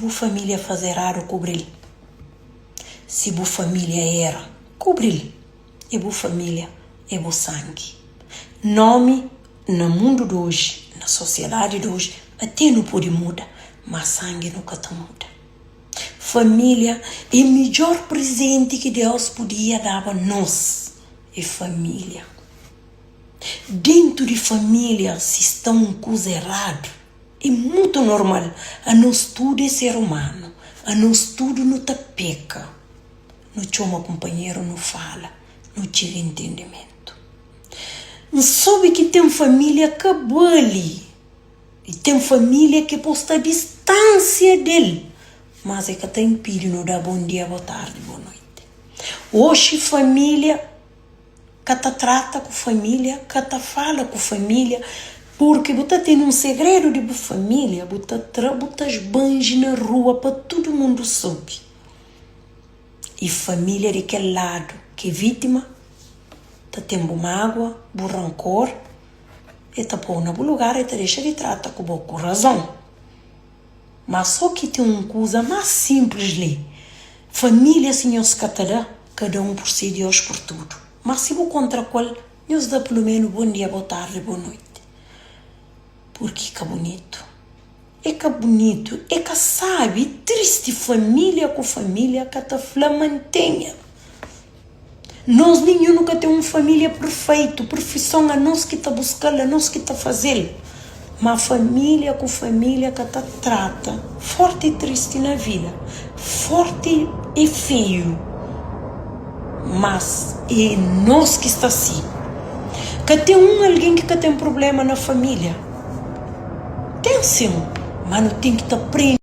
bu família faze eradu, kubri-l. Si bu família era, kubri-l. É bu família, é bu sangi. Nómi na mundu di oji, na sosiedadi di oji, até nu pode muda, má sangi nu ka ta muda. Família é midjór prezenti ki Deus podia daba nos, é família. Dentu di família si sta un kuza eradu, é mutu normal, anos tudu é ser umanu, anos tudu nu ta peka. Nu txoma kunpanheru nu fala, nu txiga intendimentu. N sobe ki ten família ka bali i ten família ki po sta distánsia del, mas e ka ta inpidi nu da bon dia, bo tardi, bo noiti. Oxi família ka ta trata ku família, ka ta fala ku família, purki bu ta tene un segredu di bu família, bu ta tra bu ta sbanji na rua pa tudu mundu sobe. I família di kel ladu ki é vítima ta ten bu mágua, bu rankor, e ta pô-u na bu lugar, e ta dexa di trata ku bo ku razon. Má sô ki ten un kuza más sinplis li, família si nhos ka ta da, kada un pur si, Deus pur tudu. Má si bu kontra ku el, nhos da pulumenu bon dia, bo tardi, bo noiti. Purki ka bunitu. É ka bunitu, é ka sabi, é tristi família ku família ka ta fla mantenha. Nos ninhun nu ka ten un família perfeitu, perfeison anos ki ta buska-l, anos ki ta faze-l. Ma família ku família ka ta trata. Forti é tristi na vida, forti é feiu, mas é nos ki sta si. Ka ten un algen ki ka ten prubléma na família. Ten sin, ma nu ten ki ta prende.